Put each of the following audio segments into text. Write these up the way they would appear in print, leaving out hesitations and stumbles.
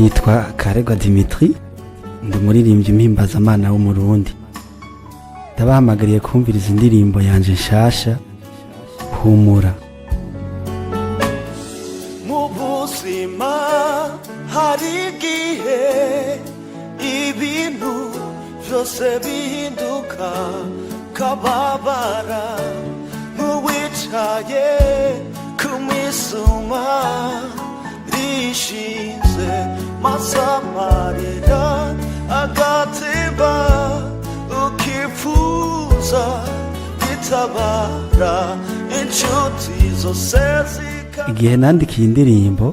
Nitwa Karegwa Dimitri, ndi umuririmbyi mpimbazamana w'Umurundi. Ndabahamagariye kumviriza indirimbo yanje nshasha "Humura". Mu buzima hari igihe ibintu byose bihinduka, kababara nk'uwicaye ku misuma rishinze, maze amarira agatemba, ukifuza gitabara inshuti zose zika Igihe nandikiye indirimbo,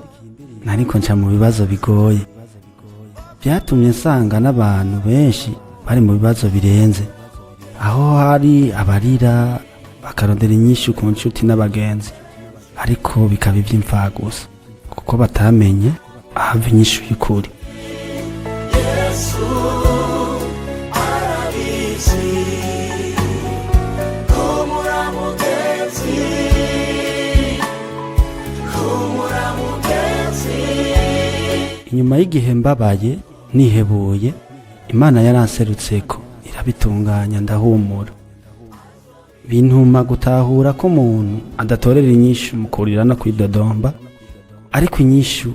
nariko nca mu bibazo bigoye, byatumye nsanga n'abantu benshi bari mu bibazo birenze, aho hari abarira bakarondera inyishu ku nshuti n'abagenzi, ariko bikaba iby'imfagusa kuko batamenye ahava inyishu y'ukuri. Yesu arabizi. Humura mugenzi, humura mugenzi. Inyuma y'igihe mbabaye nihebuye, Imana yaranserutseko irabitunganya, ndahumura. Bintuma gutahura ko umuntu adatorera inyishu mu kurira no kwidodomba, ariko inyishu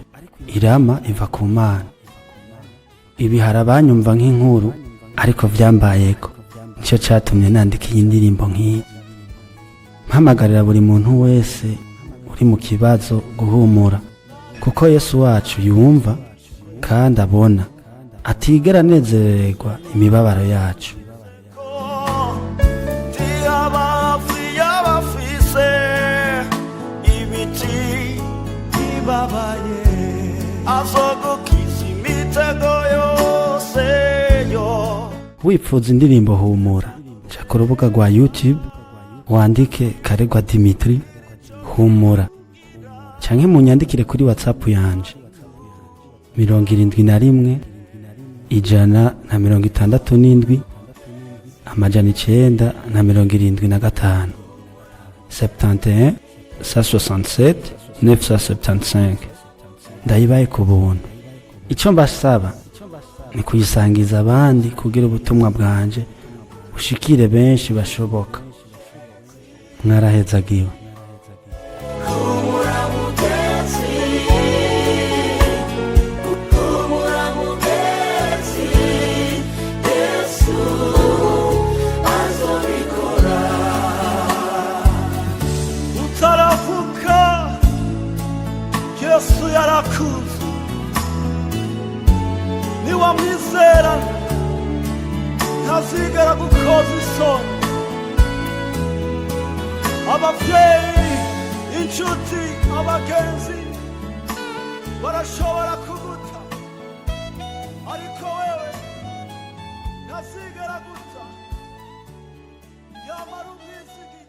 irama iva ku Mana. Ibi hari abanyumva nk'inkuru, ariko vyambayeko. Nicyo catumye nandika iyi ndirimbo nk'iyi, mpamagarira buri muntu wese uri mu kibazo guhumura, kuko Yesu wacu yumva kandi abona, atigera anezererwa imibabaro yacu. Abafi y'abafise ibiti bibabaye, azogukiza imitego yose yo. Wipfuza indirimbo "Humura", ca ku rubuga rwa YouTube, wandike Karegwa Dimitri "Humura", canke munyandikire kuri WhatsApp yanje 71 167 975, 71 167 975. Ndayibaye ku buntu. Icyo mbasaba ni kuyisangiza abandi kugira ubutumwa bwanje bushikire benshi bashoboka. Mwarahezagiwe. Humura mugenzi, humura mugenzi, Yesu azobikora. Utaravuka Yesu yarakuze, niwamwizera ntazigera gukoza isoni. Abavyeyi, inshuti, abagenzi barashobora kuguta, ariko wewe ntazigera guta, yamara umwizigi.